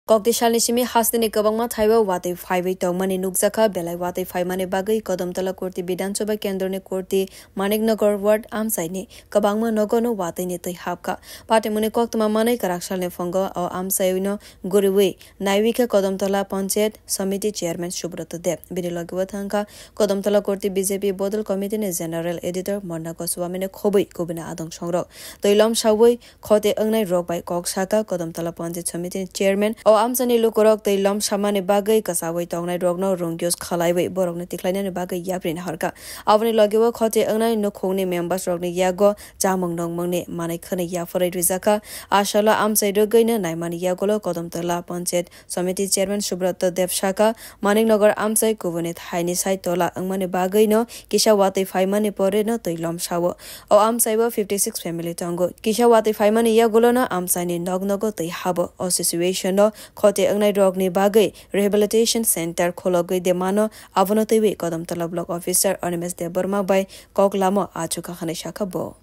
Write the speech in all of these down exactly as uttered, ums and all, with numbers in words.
Kokti salni simi hasteni kwbangma thaibo watwi phaiwi tongmani nukjakha, belai watwi phaimani bagwi Kodomtola Kurti Bidhan Sabha Kendroni Kurti Maniknagar Ward amchaini kwbangma nogono watwini twi hapkha. Patimuni koktwma manwi kwrak salni phongo o amchaino guriwi naiwi khe Kodomtola Panchayat Samiti Chairman Subroto Deb. Bini logi o thangkha Kodomtola Kurti B J P Bodol Committee ni General Editor Morna Goswami ni khobwi kubuni adong songrok. Twi lom sawi khote wngnai rok bai kok saka Kodomtola Panchayat Samiti ni Chairman. O amchani lukurok twi lom samani bagwi kwchawi tongnai rokno rung use khalaiwi borokno tikhlainani bagwi yapri naharkha. Aboni logi o khote wngnai nukhungni members rokni yago chamung nongmungni manwi khwnwi yapharwi rijakha. Asalo amchai rwgwino naimani yagulo Kodomtola Panchayat Samiti Chairman Subroto Deb saka, Maniknagar amchai kubuni thaini sai tola wngmani bagwino kisa watwi phaimani poreno twi lom sao. O amchaibo fifty six family tongo. Kisa watwi phaimani yagulono amchaini nok nogo twi habo. O situation-o khote wngnai rokni bagwi rehabilitation center khologwi de mano, abono twiwi Kodomtola Block Officer Animesh Debbarma bai kok lamo achukha hwnwi sakha bo.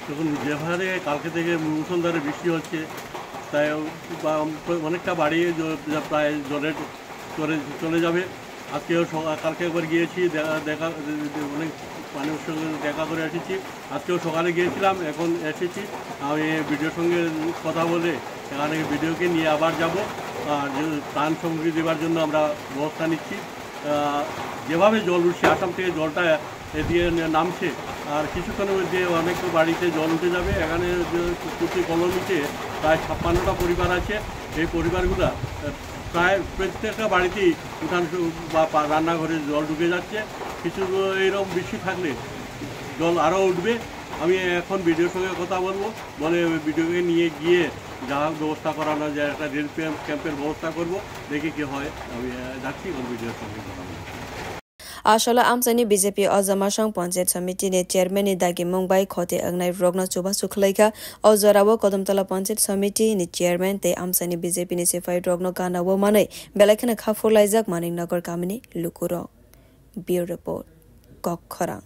দেখুন, যেভাবে কালকে থেকে মুষলধারে বৃষ্টি হচ্ছে, তাই বা অনেকটা বাড়ি জ-, যা প্রায় জলে চলে, চলে যাবে। আজকেও সকা-, কালকে একবার গিয়েছি, দেখা, দেখা, অনেক মানুষের সঙ্গে দেখা করে এসেছি। আজকেও সকালে গিয়েছিলাম, এখন এসেছি। আমি বিডিওর সঙ্গে কথা বলে এখানে বিডিওকে নিয়ে আবার যাব। আর যে ত্রাণ সামগ্রী দেওয়ার জন্য আমরা ব্যবস্থা নিচ্ছি। আহ, যেভাবে জল উঠছে, আসাম থেকে জলটা এদিকে নামছে, আর কিছুক্ষণের মধ্যে অনেক বাড়িতে জল উঠে যাবে। এখানে যে কুর্তি কলোনিতে প্রায় ছাপ্পান্নটা পরিবার আছে। এই পরিবারগুলা, আহ, প্রায় প্রত্যেকটা বাড়িতেই উঠান সু-, বা পা-, রান্নাঘরে জল ঢুকে যাচ্ছে। কিছু এইরকম বৃষ্টি থাকলে জল আরও উঠবে। আমি এখন বিডিওর সঙ্গে কথা বলবো, বলে ওই বিডিওকে নিয়ে গিয়ে যা হোক ব্যবস্থা করানো যায়, একটা রিলিফ ক্যাম্প, ক্যাম্পের ব্যবস্থা করব। দেখি কি হয়, আমি, আহ, যাচ্ছি এখন বিডিওর সঙ্গে কথা বলবো। Asalo amchaini B J P o Jamasang Panchayat Samiti ni Chairman ni dagimung bai khote wngnai rokno chubachu khlaikha. O jorao Kodomtola Panchayat Samiti ni Chairman tei amchaini B J P ni siphai rokno gana o manwi belai kheno kha phurlaijak Maniknagar kamini lukurok. Bureau Report, Kokkhorang.